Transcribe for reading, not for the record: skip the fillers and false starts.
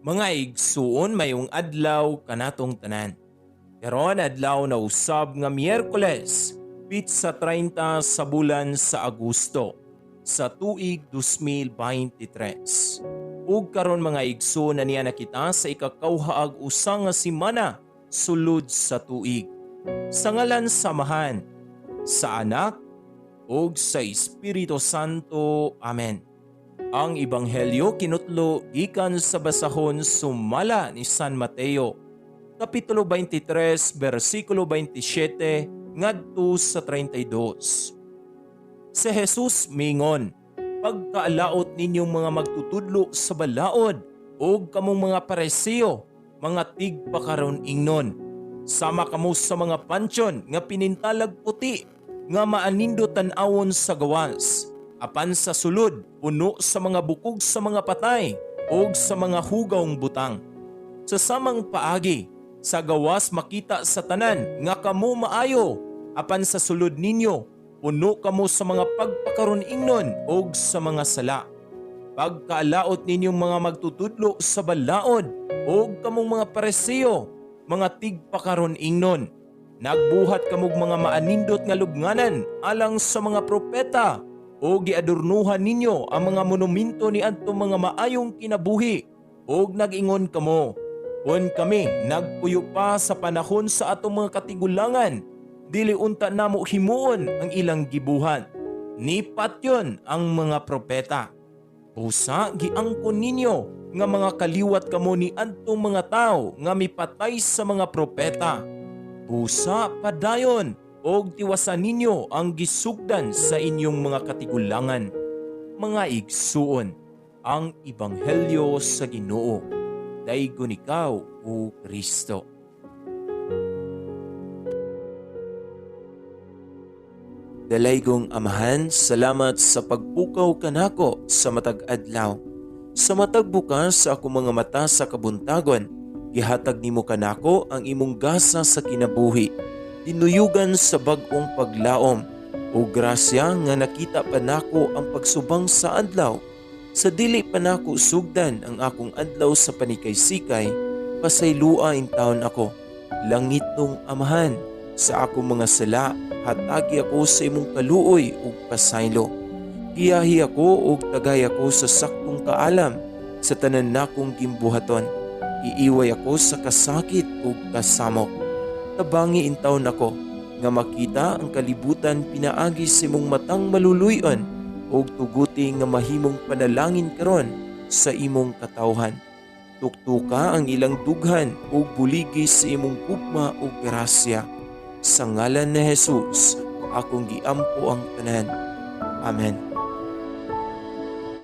Mga igsuon, mayong adlaw kanatong tanan. Karon adlaw na usab nga Miyerkules, pitsa 30 sa bulan sa Agosto sa tuig 2023. Ug karon, mga igsoon, na niya nakita sa ikakawhaag usa nga semana sulod sa tuig. Sa ngalan sa Amahan, sa Anak, ug sa Espiritu Santo. Amen. Ang Ebanghelyo kinutlo gikan sa basahon sumala ni San Mateo, Kapitulo 23, versikulo 27 ngadto sa 32. Si Jesus mingon, "Pagkaalaot ninyong mga magtutudlo sa balaod ug kamong mga Pariseo, mga tigpakaron ingnon. Sama kamo sa mga pansyon nga pinintalag puti nga maanindot tan-awon sa gawas. Apan sa sulod, puno sa mga bukog sa mga patay ug sa mga hugawng butang. Sa samang paagi, sa gawas makita sa tanan nga kamo maayo, apan sa sulod ninyo, puno kamo sa mga pagpakaron ingnon ug sa mga sala. Pagkaalaot ninyong mga magtutudlo sa balaod ug kamong mga Pariseo, mga tigpakaron ingnon. Nagbuhat kamog mga maanindot nga lubnganan alang sa mga propeta o giadornuhan ninyo ang mga monumento ni adtong mga maayong kinabuhi ug nag-ingon kamo, 'Kun kami nagpuyo pa sa panahon sa atong mga katigulangan, dili unta namo himuon ang ilang gibuhat. Ni patyon ang mga propeta.' Busa giangkon ninyo nga mga kaliwat kamo ni adtong mga tawo nga mipatay sa mga propeta. Busa padayon og tiwasan ninyo ang gisugdan sa inyong mga katigulangan." Mga igsuon, ang Ebanghelyo sa Ginoo. Daygon ikaw, o Kristo. Dalaygong Amahan, salamat sa pagpukaw kanako sa matag adlaw. Sa matag bukas sa akong mga mata sa kabuntagon, gihatag nimo kanako ang imong gasa sa kinabuhi. Dinuyugan sa bag-ong paglaom o grasya nga nakita pa nako ang pagsubang sa adlaw. Sa dili pa nako sugdan ang akong adlaw sa panikay-sikay, pasaylua intawon ako. Langit nung Amahan, sa akong mga sala, hatagi ako sa imong kaluoy ug pasaylo. Giyahi ako ug tagay ako sa saktong kaalam sa tanan nakong gimbuhaton. Iiway ako sa kasakit ug kasamok. Tabangi intawon ako nga makita ang kalibutan pinaagi sa imong matang maluluy-on ug tuguti nga mahimong panalangin karon sa imong katawhan. Tuktuka ang ilang dughan ug buligi sa imong gugma ug grasya. Sa ngalan ni Jesus, akong giampo ang tanan. Amen.